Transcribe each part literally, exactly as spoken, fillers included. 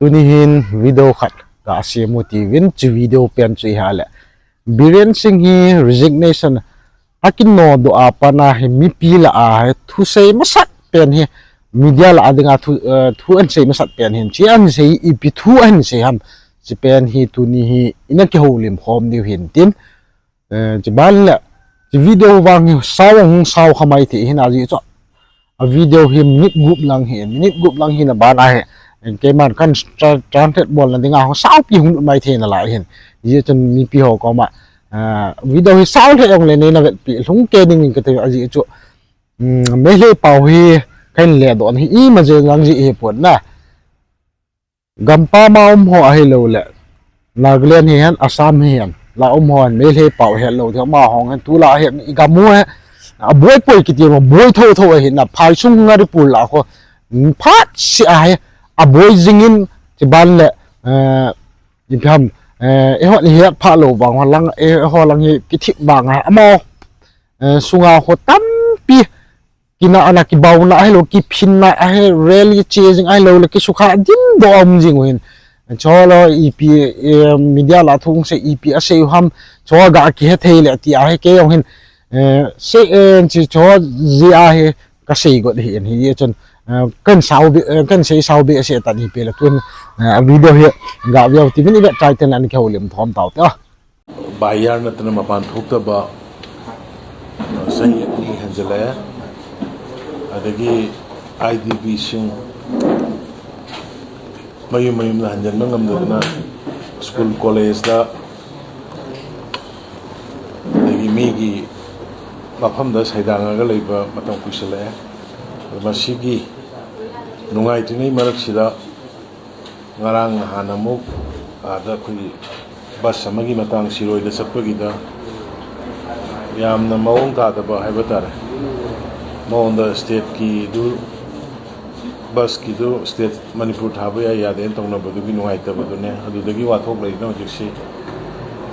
Tuni hin video khat kasem u tivin, chu video pen chu iha le, Biren Singh hi resignation akinodoh a pat a hi mipi lah a hi thusei masat pen hi, media lah a dinga thu, eh, thu ahin sei masat pen hin, chu ahin sei, ipi thu ahin sei ham, chu pen hi tuni hi ina kihoulim khom diu hin tin. Eh, chu ban le, chu video vang hi sao hung sao kha mai thei hin, ajeh chu a video hi minute gup lang hi, minute gup lang hi na ban a hi, keiman kan tra-, translate bolna dinga hung saopi hung lut mai thei nalai hin. Ajeh chun mipi ho koma, eh, video hi sao lheh jongle neina vetpi lhung kei ding in kati, ajeh chu, um, Meitei pau hi kahin ledoh na hi ima jeh jang jeh hi pon na. Gampam a um ho ahilou le, Nagaland hihen, Assam hihen, la um ho hin, Meitei pau het lou thei, amaho hin, tulai hin, igam u hi, aboi poi kiti ma, boi thotho ahi na, phai sung nga ri pul la kho, phat seh ahi, aboi jing in, chu ban le, eh, ipi ham, eh, eiho ni het pha lou vang ho lang, eiho lang hi kithip vang a, amaho, eh, sunga ho tampi, kinahna, kibauna ahilou, kiphinna ahi, rally che jing ahilou le, kisukha dimdoh a um jing u hin. Chule ipi, eh, media lah a thu hung sei, ipi asei u ham, chule ga kihe thei le ti ahi, kei jong hin, eh, sei, eh, chu chule jeh a hi kasei got hi in hi, chun, eh, kan sao be, eh, kan sei sao be se tan hi pe le tun, eh, video hi ga veu tivin ivet chai ten le ana kihoulim thom tau te. Baiyar natna mapan thok taba, uh, sahi ni hanjale, adagi I D P sing mayum mayum la hanjan mangam natna school college da, adagi migi mafam da saidang aga leiba matam kuisale, masigi nungai tuni marak sida, ngarang nahan amuk, ada khui bus amagi matang Siroi da chappa gida, yamna maong tadaba haiba tare. Maong da state ki du, bus ki du, state Manipur thaba ya, ya den tong na badu ki nungai taba du ne. Adu dagi wa thok lai na jik si.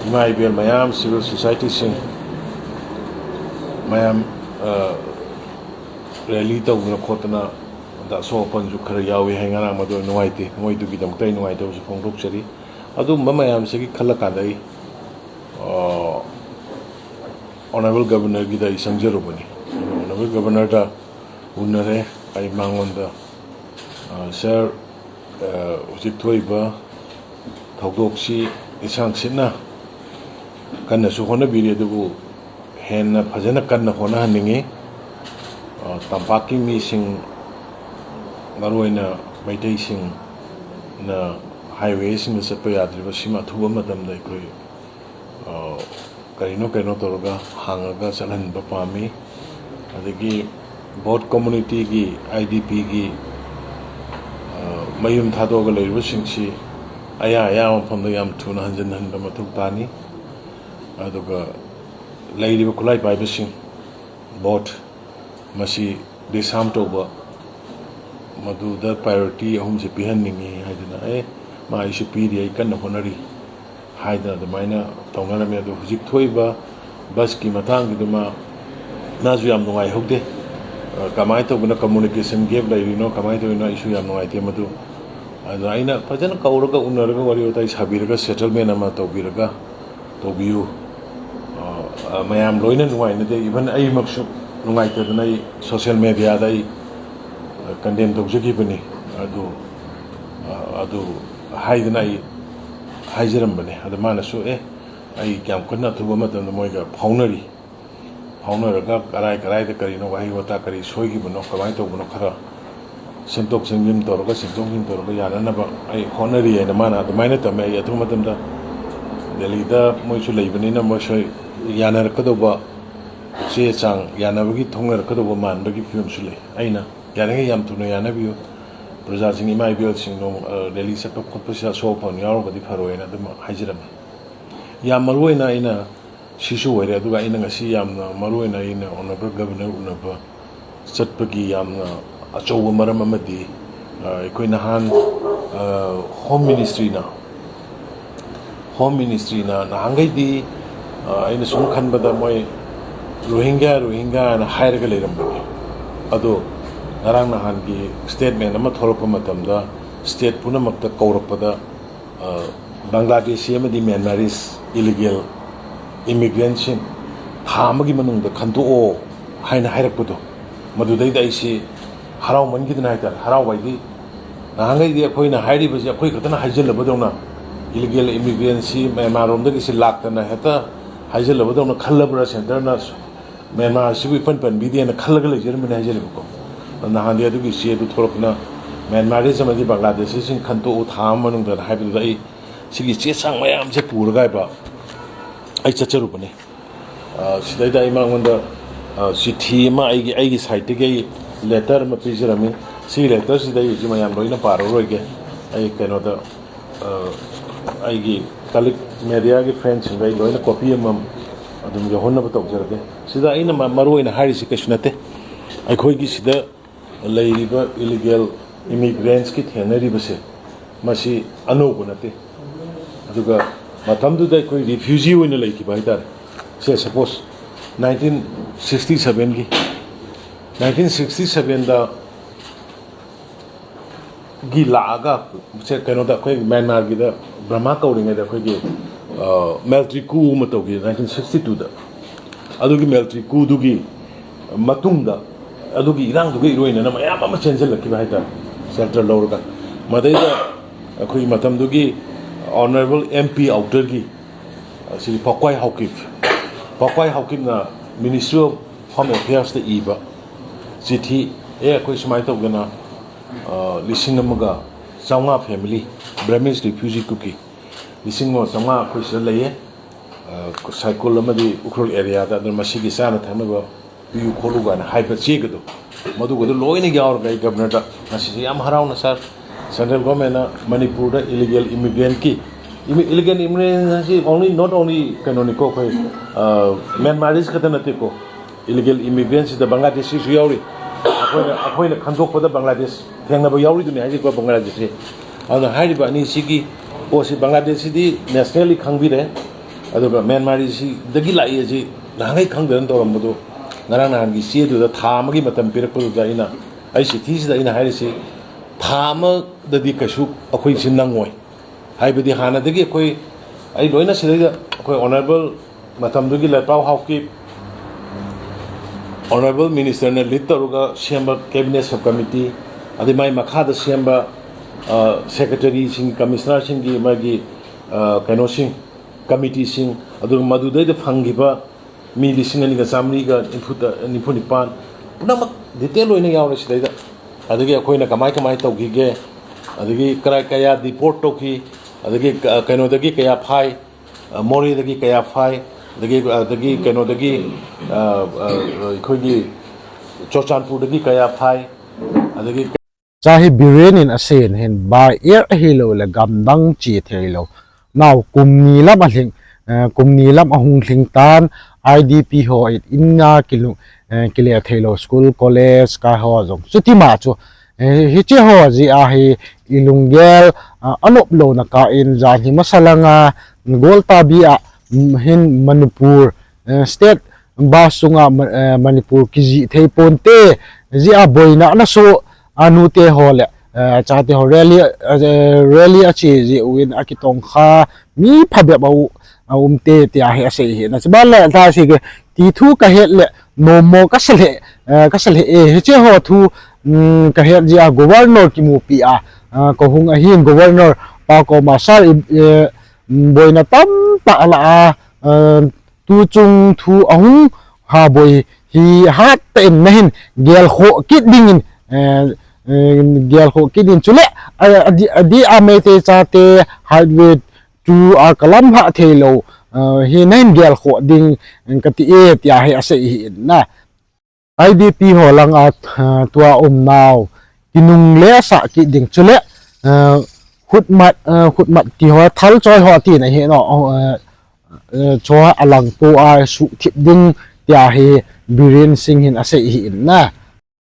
Ima ibel mayam civil society sing. Mayam, uh, rally tau na khotna da so pan ju khara yawi hai ngarang ma do nungai te. Moi tu ki dam tai nungai tau si phong ruk sari. Adu ma mayam se ki khala ka dai. Uh, Honorable Governor gida i sangjaru bani. Honorable Governor da unare ai mangon da, uh, sir, uh, usit thoi ba thokdok si isang sina kanna su hona biri du bu henna phajana kanna hona haningi, uh, tampaki mi sing maruina Meitei sing na highway sing na sepa yadri ba sima thuba matam da ikoi. Uh, karino karino toroga hangaga salan bapami. Adagi board community gi I D P gi, uh, mayum thadoga leiba singsi aya aya mafam da yam thuna hanjan han da mathuk tani. Aduga leiriba khulai paiba sing board masi disarm tauba, madu da priority ahum se pihan ningi haidana, eh, ma issue pi di ai kanna honari haidana, da maina tauna na me do huzik thoi ba, bus ki matang ki duma, na ju yam nungai hok de. Uh, kamai tau na communication gap lai rino, kamai tau na issue yam nungai te madu. Ada aina, pajana kauraga, unaraga, wari otai sabiraga, settlement ama taubiraga. Tobiu, uh, uh, mayam loina nungai na de, even ai maksu nungai ta na social media da i, uh, condemn to jiki bani, adu, uh, adu, hai da na i, hai jiram bani, adu mana su, eh, ai kiam kuna thuba matan da moi ga phaunari, phaunaraga, karai, karai da kari no, wahi wata kari, soi ki bano, kamai to bano khara. Semtok semjim toroga, semtok semjim toroga, yana na ba, ai, honari ai na mana, da maina ta me, ai, atu matam da. Delhi da, moi su lai bani na, moi su yana ka do ba, se chang, yana ba ki thong ka do ba man ba ki film su lai. Aina, yana ki yam tu no yana biu. Praja sing ima biu sing no, uh, Delhi sa pa khut pa sa so pa ni aro ka di pharo aina, da ma, hai jiram. Yam maru aina, aina, Sisu waire, aduga ina ngasi yamna, maru ina ina, Honorable Governor unaba, chatpagi yamna, achouba maram amadi, ah, ikoi nahan, ah, Home Ministry na, Home Ministry na, nahangai di, ah, ina sum khan bada moi, Rohingya, Rohingya na hair ka leiram bagi. Ado, ngarang nahan ki statement ama thorok pa matam da, State ꯄꯨꯝꯅꯃꯛꯇ ꯀꯧꯔꯛꯄꯗ, ꯑ, ꯕꯪꯒ꯭ꯂꯥꯗꯦꯁꯤ ꯑꯃꯗꯤ ꯃ꯭ꯌꯥꯟꯃꯥꯔꯤꯁ ꯏꯂꯤꯒꯦꯜ ꯏꯃꯤꯒ꯭ꯔꯦꯟꯁꯤꯡ ꯊꯥ ꯑꯃꯒꯤ ꯃꯅꯨꯡꯗ ꯈꯟꯗꯣꯛꯑꯣ ꯍꯥꯏꯅ ꯍꯥꯏꯔꯛꯄꯗꯣ, ꯃꯗꯨꯗꯩꯗ ꯑꯩꯁꯤ ꯍꯔꯥꯎꯃꯟꯈꯤꯗꯅ ꯍꯥꯏꯇꯥꯔꯦ꯫ ꯍꯔꯥꯎꯕ ꯍꯥꯏꯗꯤ, ꯅꯍꯥꯟꯈꯩꯗꯤ ꯑꯩꯈꯣꯏꯅ ꯍꯥꯏꯔꯤꯕꯁꯤ ꯑꯩꯈꯣꯏ ꯈꯛꯇꯅ ꯍꯥꯏꯖꯤꯜꯂꯕꯗꯧꯅ, ꯏꯂꯤꯒꯦꯜ ꯏꯃꯤꯒ꯭ꯔꯦꯟꯁꯤ ꯃ꯭ꯌꯥꯟꯃꯥꯔꯔꯣꯝꯗꯒꯤꯁꯤ ꯂꯥꯛꯇꯅ ꯍꯦꯛꯇ ꯍꯥꯏꯖꯤꯜꯂꯕꯗꯧꯅ ꯈꯜꯂꯕ꯭ꯔꯥ ꯁꯦꯟꯇꯔꯅ? ꯃ꯭ꯌꯥꯟꯃꯥꯔꯁꯤꯕꯨ ꯏꯄꯟ ꯄꯟꯕꯤꯗꯦꯅ ꯈꯜꯂꯒ ꯂꯩꯖꯔꯝꯕꯅꯤ ꯍꯥꯏꯖꯔꯤꯕꯀꯣ꯫ ꯑꯗꯣ ꯅꯍꯥꯟꯗꯤ ꯑꯗꯨꯒꯤ ꯆꯦꯗꯨ ꯊꯣꯛꯂꯛꯇꯅ ꯃ꯭ꯌꯥꯟꯃꯥꯔꯤꯁ ꯑꯃꯗꯤ ꯕꯪꯒ꯭ꯂꯥꯗꯦꯁꯤꯁꯤꯡ ꯈꯟꯗꯣꯛꯎ ꯊꯥ ꯑꯃ ꯃꯅꯨꯡꯗ ꯍꯥꯏꯕꯗꯨꯗ ꯑꯩ ꯁꯤꯒꯤ ꯆꯦ ꯆꯥꯡ ꯃꯌꯥꯝꯁꯦ ꯄꯨꯔꯒ ꯍꯥꯏꯕ ꯑꯩ ꯆꯠꯆꯔꯨꯕꯅꯤ꯫ ꯑ, ꯁꯤꯗꯩꯗ ꯑꯩ ꯃꯉꯣꯟꯗ, ꯑ, ꯆꯤꯊꯤ ꯑꯃ ꯑꯩꯒꯤ, ꯑꯩꯒꯤ ꯁꯥꯏꯠꯇꯒꯤ ꯑꯩ ꯂꯦꯇꯔ ꯑꯃ ꯄꯤꯖꯔꯝꯃꯤ꯫ ꯁꯤꯒꯤ ꯂꯦꯇꯔꯁꯤꯗ ꯑꯩ ꯍꯧꯖꯤꯛ ꯃꯌꯥꯝ ꯂꯣꯏꯅ ꯄꯥꯔꯔꯣꯏꯒꯦ꯫ ꯑꯩ ꯀꯩꯅꯣꯗ, ꯑ, ꯑꯩꯒꯤ ꯀꯂꯤꯛ ꯃꯦꯗꯤꯌꯥꯒꯤ ꯐ꯭ꯔꯦꯟꯁꯤꯡꯗ ꯑꯩ ꯂꯣꯏꯅ ꯀꯣꯄꯤ ꯑꯃꯃꯝ ꯑꯗꯨꯝ ꯌꯧꯍꯟꯅꯕ ꯇꯧꯖꯔꯒꯦ꯫ ꯁꯤꯗ ꯑꯩꯅ ꯃ-, ꯃꯔꯨ ꯑꯣꯏꯅ ꯍꯥꯏꯔꯤꯁꯤ ꯀꯩꯁꯨ ꯅꯠꯇꯦ꯫ ꯑꯩꯈꯣꯏꯒꯤ ꯁꯤꯗ ꯂꯩꯔꯤꯕ ꯏꯂꯤꯒꯦꯜ ꯏꯃꯤꯒ꯭ꯔꯦꯟꯁꯀꯤ ꯊꯦꯡꯅꯔꯤꯕꯁꯦ, ꯃꯁꯤ ꯑꯅꯧꯕ ꯅꯠꯇꯦ꯫ ꯑꯗꯨꯒ ꯃꯇꯝꯗꯨꯗ ꯑꯩꯈꯣꯏ ꯔꯤꯐ꯭ꯌꯨꯖꯤ ꯑꯣꯏꯅ ꯂꯩꯈꯤꯕ ꯍꯥꯏꯇꯥꯔꯦ꯫ ꯁꯦ, ꯁꯄꯣꯁ, ꯅꯥꯏꯟꯇꯤꯟ ꯁꯤꯛꯁꯇꯤ ꯁꯚꯦꯟꯒꯤ, ꯅꯥꯏꯟꯇꯤꯟ ꯁꯤꯛꯁꯇꯤ ꯁꯚꯦꯟꯗ ꯒꯤ ꯂꯥꯛꯑꯒ, ꯁꯦ, ꯀꯩꯅꯣꯗ, ꯑꯩꯈꯣꯏ ꯃ꯭ꯌꯥꯟꯃꯥꯔꯒꯤꯗ ꯕꯔꯃꯥ ꯀꯧꯔꯤꯉꯩꯗ ꯑꯩꯈꯣꯏꯒꯤ, ꯑ, ꯃꯦꯜꯇ꯭ꯔꯤ ꯀꯨ ꯑꯃ ꯇꯧꯈꯤ ꯅꯥꯏꯟꯇꯤꯟ ꯁꯤꯛꯁꯇꯤ ꯇꯨꯗ꯫ ꯑꯗꯨꯒꯤ ꯃꯦꯜꯇ꯭ꯔꯤ ꯀꯨꯗꯨꯒꯤ ꯃꯇꯨꯡꯗ, ꯑꯗꯨꯒꯤ ꯏꯔꯥꯡꯗꯨꯒ ꯏꯔꯣꯏꯅꯅ ꯃꯌꯥꯝ ꯑꯃ ꯆꯦꯟꯁꯤꯜꯂꯛꯈꯤꯕ ꯍꯥꯏꯇꯥꯔꯦ, ꯁꯦꯜꯇꯔ ꯂꯧꯔꯒ꯫ ꯃꯗꯩꯗ ꯑꯩꯈꯣꯏꯒꯤ ꯃꯇꯝꯗꯨꯒꯤ ꯑꯣꯅꯔꯦꯕꯜ ꯑꯦꯝ ꯄꯤ ꯑꯥꯎꯇꯔꯒꯤ, ꯑꯁꯤꯒꯤ ꯄꯥꯀ꯭ꯋꯥꯏ ꯍꯥꯎꯀꯤꯞ, ꯄꯥꯀ꯭ꯋꯥꯏ ꯍꯥꯎꯀꯤꯞꯅ ꯃꯤꯅꯤꯁꯇ꯭ꯔꯤ ꯑꯣꯐ ꯍꯣꯝ ꯑꯦꯐꯤꯌꯔꯁꯇ ꯏꯕ ꯆꯤꯊꯤ, "ꯑꯦ, ꯑꯩꯈꯣꯏ ꯁꯨꯃꯥꯏꯅ ꯇꯧꯗꯅ, ꯑ, ꯂꯤꯁꯤꯡ ꯑꯃꯒ ꯆꯥꯝꯃꯉꯥ ꯐꯦꯃꯤꯂꯤ, ꯕ꯭ꯔꯃꯤꯁ ꯔꯤꯐ꯭ꯌꯨꯖꯤ ꯀꯨꯀꯤ, ꯂꯤꯁꯤꯡ ꯑꯃꯒ ꯆꯥꯝꯃꯉꯥ ꯑꯩꯈꯣꯏ ꯁꯤꯗ ꯂꯩꯌꯦ, ꯑ, ꯁꯥꯏꯀꯨꯜ ꯑꯃꯗꯤ ꯎꯈ꯭ꯔꯨꯜ ꯑꯦꯔꯤꯌꯥꯗ, ꯑꯗꯨꯅ ꯃꯁꯤꯒꯤ ꯆꯥꯅ ꯊꯛꯅꯕ ꯄꯤꯌꯨ ꯈꯣꯠꯂꯨ" ꯀꯥꯏꯅ ꯍꯥꯏꯕ ꯆꯦꯒꯗꯣ, ꯃꯗꯨꯒꯗꯣ ꯂꯣꯏꯅ ꯌꯥꯎꯔꯒ ꯑꯩ ꯒꯕꯔꯅꯔꯗ ꯉꯁꯤꯁꯦ ꯌꯥꯝ ꯍꯔꯥꯎꯅ, "ꯁꯥꯔ, ꯁꯦꯟꯇ꯭ꯔꯦꯜ ꯒꯣꯔꯃꯦꯟꯅ ꯃꯅꯤꯄꯨꯔꯗ ꯏꯂꯤꯒꯦꯜ ꯏꯃꯤꯒ꯭ꯔꯦꯟꯀꯤ", ꯏꯃꯤ-, ꯏꯂꯤꯒꯦꯜ ꯏꯃꯤꯒ꯭ꯔꯦꯟ ꯍꯥꯏꯁꯤ only, not only ꯀꯩꯅꯣꯅꯤꯀꯣ, ꯑꯩꯈꯣꯏ, ꯑ, ꯃ꯭ꯌꯥꯟꯃꯥꯔꯤꯁ ꯈꯛꯇ ꯅꯠꯇꯦꯀꯣ, ꯏꯂꯤꯒꯦꯜ ꯏꯃꯤꯒ꯭ꯔꯦꯟꯁꯤꯗ ꯕꯪꯒ꯭ꯂꯥꯗꯦꯁꯤꯁꯨ ꯌꯥꯎꯔꯤ꯫ ꯑꯩꯈꯣꯏꯅ, ꯑꯩꯈꯣꯏꯅ ꯈꯟꯗꯣꯛꯄꯗ ꯕꯪꯒ꯭ꯂꯥꯗꯦꯁ ꯊꯦꯡꯅꯕ ꯌꯥꯎꯔꯤꯗꯨꯅꯤ ꯍꯥꯏꯔꯤꯕ ꯕꯪꯒ꯭ꯂꯥꯗꯦꯁꯁꯤ꯫ ꯑꯗꯨꯅ ꯍꯥꯏꯔꯤꯕ ꯑꯅꯤꯁꯤꯒꯤ ꯄꯣꯠꯁꯤ ꯕꯪꯒ꯭ꯂꯥꯗꯦꯁꯁꯤꯗꯤ ꯅꯦꯁꯅꯦꯜꯂꯤ ꯈꯪꯕꯤꯔꯦ, ꯑꯗꯨꯒ ꯃ꯭ꯌꯥꯟꯃꯥꯔꯤꯁꯤꯗꯒꯤ ꯂꯥꯛꯏ ꯑꯁꯤ ꯅꯍꯥꯟꯈꯩ ꯈꯪꯗꯗꯅ ꯇꯧꯔꯝꯕꯗꯨ ꯉꯔꯥꯡ ꯅꯍꯥꯟꯒꯤ ꯆꯦꯗꯨꯗ ꯊꯥ ꯑꯃꯒꯤ ꯃꯇꯝ ꯄꯤꯔꯛꯄꯗꯨꯗ ꯑꯩꯅ, ꯑꯩ ꯆꯤꯊꯤꯁꯤꯗ ꯑꯩꯅ ꯍꯥꯏꯔꯤꯁꯤ, ꯊꯥ ꯑꯃꯗꯗꯤ ꯀꯩꯁꯨ ꯑꯩꯈꯣꯏꯁꯤ ꯅꯪꯉꯣꯏ꯫ ꯍꯥꯏꯕꯗꯤ ꯍꯥꯟꯅꯗꯒꯤ ꯑꯩꯈꯣꯏ, ꯑꯩ ꯂꯣꯏꯅ ꯁꯤꯗꯩꯗ ꯑꯩꯈꯣꯏ ꯑꯣꯅꯔꯦꯕꯜ ꯃꯇꯝꯗꯨꯒꯤ ꯂꯩꯄꯥꯎ ꯍꯥꯎꯀꯤꯞ, ꯑꯣꯅꯔꯦꯕꯜ ꯃꯤꯅꯤꯁꯇꯔꯅ ꯂꯤꯗ ꯇꯧꯔꯒ ꯁꯦꯝꯕ ꯀꯦꯕꯤꯅꯦꯠ ꯁꯕ ꯀꯃꯤꯇꯤ, ꯑꯗꯩ ꯃꯥꯏ ꯃꯈꯥꯗ ꯁꯦꯝꯕ, ꯑ, ꯁꯦꯀ꯭ꯔꯦꯇꯔꯤꯁꯤꯡ, ꯀꯃꯤꯁꯅꯔꯁꯤꯡꯒꯤ ꯃꯥꯒꯤ, ꯑ, ꯀꯩꯅꯣꯁꯤꯡ, ꯀꯃꯤꯇꯤꯁꯤꯡ, ꯑꯗꯨꯒ ꯃꯗꯨꯗꯩꯗ ꯐꯪꯈꯤꯕ ꯃꯤ ꯂꯤꯁꯤꯡ ꯑꯅꯤꯒ ꯆꯥꯃꯔꯤꯒ ꯅꯤꯐꯨ, ꯅꯤꯐꯨ ꯅꯤꯄꯥꯟ, ꯄꯨꯝꯅꯃꯛ ꯗꯤꯇꯦꯜ ꯑꯣꯏꯅ ꯌꯥꯎꯔꯦ ꯁꯤꯗꯩꯗ꯫ ꯑꯗꯒꯤ ꯑꯩꯈꯣꯏꯅ ꯀꯃꯥꯏ ꯀꯃꯥꯏ ꯇꯧꯈꯤꯒꯦ, ꯑꯗꯒꯤ ꯀꯔꯥꯏ ꯀꯌꯥ ꯗꯤꯄꯣꯔꯠ ꯇꯧꯈꯤ, ꯑꯗꯒꯤ ꯀ-, ꯀꯩꯅꯣꯗꯒꯤ ꯀꯌꯥ ꯐꯥꯏ, ꯑ, ꯃꯣꯔꯦꯗꯒꯤ ꯀꯌꯥ ꯐꯥꯏ, ꯑꯗꯒꯤ, ꯑꯗꯒꯤ ꯀꯩꯅꯣꯗꯒꯤ, ꯑ, ꯑ, ꯑꯩꯈꯣꯏꯒꯤ ꯆꯨꯔꯆꯥꯟꯄꯨꯔꯗꯒꯤ ꯀꯌꯥ ꯐꯥꯏ, ꯑꯗꯒꯤ Cha hi Biren in asei in hin by air ahilou le gamdang che theilou. Nao kum ni lam alhing, eh, kum ni lam ahung lhing tan I D P ho in a kilung, eh, kile theilou school, college, ka ho jong. Chuti ma chu, eh, hiche ho jeh a hi ilunggel, ah, anop louna kah in jan hi masa langa, Gwaltabi a, mm, hin Manipur, eh, state bus sunga Ma-, eh, Manipur kijih thei ponte, jeh a boina ana soh, anute ho le, eh, chate ho rally, eh, rally ache jeh uvin akitongkha mi phabep a u, aumte tia hi asei hi. Na chuban le ta si ke ti thu kahet le nommo kasa le, eh, kasa le e, hiche ho thu, mm, kahet jeh a governor kimupi a, ah, kahung ahin governor pa koma sir, eh, mm, boina tamtah ala a, eh, tuchung thu ahung ha boi hi hattah in nahin gelkhoh kit dingin, eh, eh, gelkhoh kit ding chule, eh, adeh, adeh a Meitei chate highway two a kalam hah theilou, eh, hi nahin gelkhoh ding kati e tia hi asei hi in na. I D P ho langa, eh, tua um nau kinungle sah kit ding chule, eh, khutmat, eh, khutmat ti ho thal choi ho tina hi no, eh, eh, cho alang po a suhthip ding tia hi Biren Singh hin asei hi in na.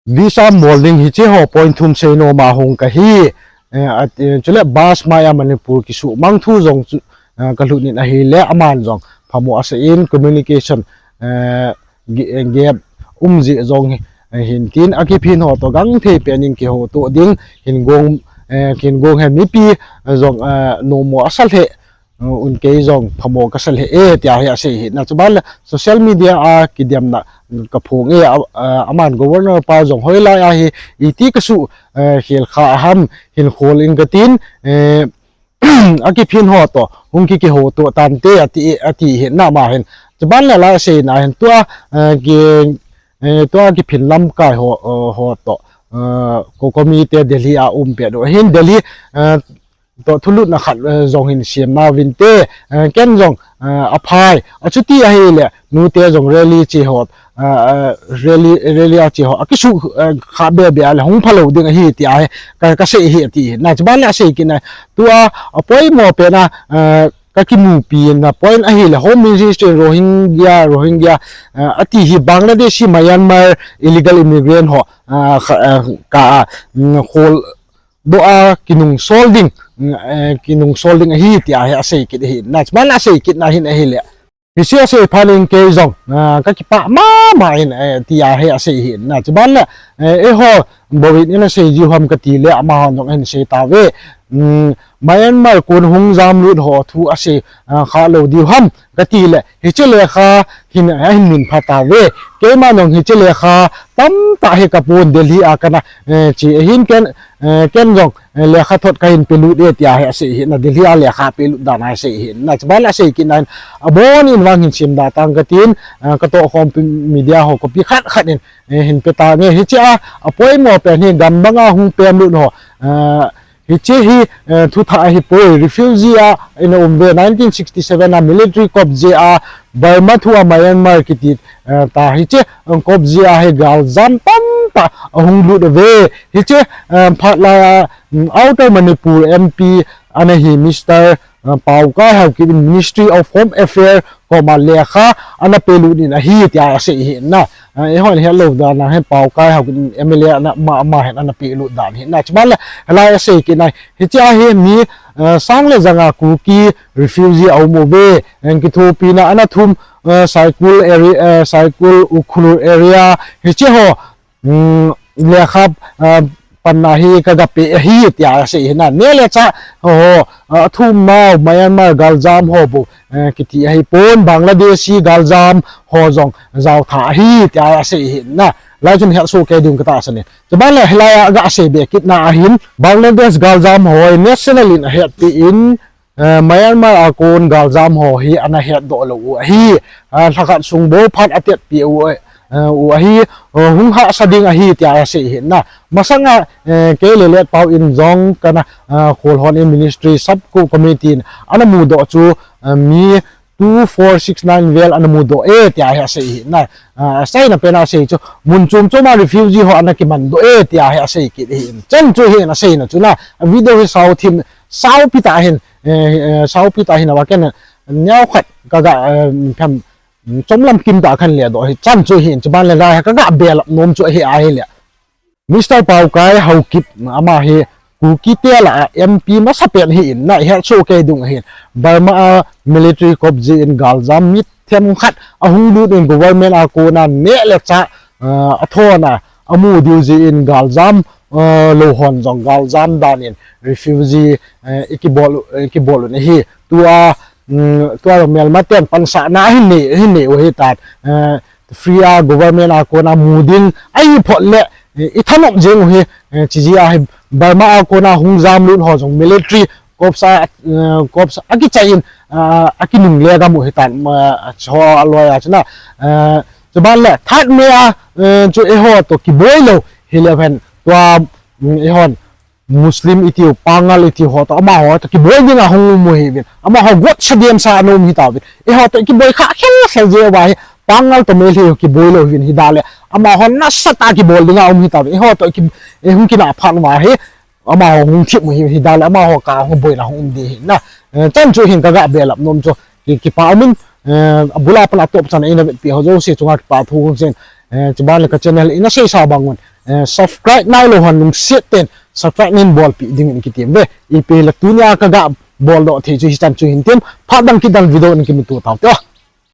Visa mol ding hiche ho point thum sei nom a hung kahi, eh, at, eh, chule bus mai a Manipur kisuhmang thu jong chu, eh, kalhut in ahile aman jong phamo asei in communication, eh, ge-, eh, gap um jeh jong hi, eh, hin tin akiphin ho to gangthei pen in kihouto ding hin gong eh, kin gong hen mipi, eh, jong, eh, nomo asa lheh, eh, un kei jong phamo kasa lheh e, tia hi asei hi. Na chuban le social media a kidemna kaphong e, a, a, aman governor pa jong hoilai a hi, iti kasu, eh, khel kha ham, hin khol in katin, eh, akiphin ho to, hung ki kiho to tante, ati, ati hi na ma hin. Chuban le lai asei na hin tua, eh, ki, eh, tua kiphin lamkai ho, eh, ho to, eh, COCOMI te Delhi a um pet u hin Delhi, eh, to thulutna khat, eh, jong hin siam nauvin te, eh, ken jong, eh, aphai. Achuti ahile, nute jong rally chi ho, eh, eh, rally, rally a chi ho, akisu, eh, kha be be a le hung phalou ding ahi ti ahi, ka, kasei hi ati. Na chuban le asei kit na, tua, apoimo pen a, eh, kakimupi na point ahile, Home Ministry Rohingya, Rohingya, eh, ati hi Bangladeshi Myanmar illegal immigrant ho, eh, kha, eh, ka, mm, khol, doh a kinungsol ding, eh, kinungsol ding ahi, tia hi asei kit ahi. Na, chuban asei kit na hin ahile. Hiche asei phat in kei jong, ah, kakipah mama in, eh, tia hi asei hi. Na, chuban le, eh, eiho, bou in asei ji ham kati le, amahon jong ahin sei tauve. Mm, Myanmar kon hung jamlut ho thu asei, ah, kha lou diu ham. Kati le, hiche lekha hin, ahin min pha tauve. Keima jong hiche lekha tamtah hi kapon Delhi a kana, eh, chi ahin ken, eh, ken jong, eh, lekha thot kahin pelut e tia hi asei hi na, Delhi a lekha pelut dan a asei hi na, chuban le asei kit na hin, abon in vang hin sim da tang katin, eh, katoh khompi media ho copy khat khat in, eh, hin pe tange. Hiche a, apoimo pen hi gam banga hung pemlut ho, eh, Hiche hi, eh, thutha ahipoi, refugee a ina um ve, nineteen sixty-seven a military coup jeh a Burma thua Myanmar kiti, eh, ta hiche, eh, coup jeh a hi galjam tamtah ahung lut uve. Hiche, eh, phat lai a, mm, Outer Manipur M P ana hi Mister, eh, Paokai Haokip in Ministry of Home Affairs koma lekha ana pelut in ahi tia asei hi na. Ah, eihon hetlou dan a hi Paokai Haokip M L A ana, ma, ma hin ana pelut dan hi na. Chuban le, hilai asei kit na, hiche a hi mi, ah, sang le janga Kuki refugee aum uve, eh, kithopina ana thum, ah, Saikul area, ah, Saikul Ukhrul area, hiche ho, mm, lekha, ah, panna hi kaga pe ahi, tia asei hi na. Neh le chah ho, ah, athum nau Myanmar galjam ho bou, eh, kiti ahipon, Bangladeshi galjam ho jong jaotha ahi, tia asei hi na. Lai chun hetsoh kei ding katahsan in. Chuban le hilai a ga asei be kit na ahin, Bangladesh galjam ho national in ahetpi in, eh, Myanmar a kon galjam ho hi ana hetdoh lou u ahi. Ah, lhakhat sung bou phat atetpi u, eh, u ahi, eh, hung hahsa ding ahi, tia asei hi na. Masanga, eh, kei le Letpao in jong kana, ah, kholhon in ministry sub committee in ana mudoh chu, ah, mi two four six nine vel ana mudoh e, tia hi asei hi na. Ah, aseina pen a asei chu, mun chom chom a refugee ho ana kimandoh e, tia hi asei kit hi in. Chan chu hi in aseina chu na, a video hi sao thim, saopi tah hin, eh, eh, saopi tah hin ava ken, neo khat kaga, eh, phem, chomlam kim tah khan ledoh hi, chan chu hi in, chuban le lai kaga belap nom chu hi ahile. Mister Paokai Haokip ama hi Kuki te lah a M P masapen hi in na, hetsoh kei ding ahin. Burma a military coup jeh in galjam mi themkhat ahung lut in government a kona neh le chah, ah, athona amu diu jeh in galjam, ah, lou hon jong galjam dan in refugee, eh, ikibol, ikibol un ahi. Tua, mm, tua melma ten pansahna ahin nei, ahin nei u ahitan, eh, free a government a kona mu ding ahi phot le, eh, ithanom jeng u hi, eh, chijeh a hi Burma a kona hung jamlut ho jong military coup a, eh, coup a akichai in, ah, akinungle gam u ahitan, ah, cho aloi a chuna, eh, chuban le third May a, eh, chu eiho to kiboi lou hi leu hen tua, mm, eihon Muslim itiu, Pangal itiu ho to, amaho to kiboi dinga hung um u ahiuvin. Amaho gotsa demsa ana um hitauvin. Eiho to kiboi kha khel khel jeh uva hi, Pangal to Meitei ho kiboi lou uvin hidale. Amaho nasatah a kibol dinga um hitauvin. Eiho to ki, eh, hung kinah phat uva hi, amaho hung thip u hi, hidale. Amaho kah a hung boina hung um ding hi na. Eh, chan chu hin kaga belap nom chu. Ki, kipah umin, eh, abula pat a atop chan a eina vetpi ho jouse chunga kipa thu hung sei in. Eh, chuban le ka channel ina seisa bang un, eh, subscribe nailou hon lungset tah in subscribe neibolpeh ding in kitem ve. Ipi le tunia kaga boldoh thei chu hichan chu hin tem. Phat dang kit dang video in kimuto tau te.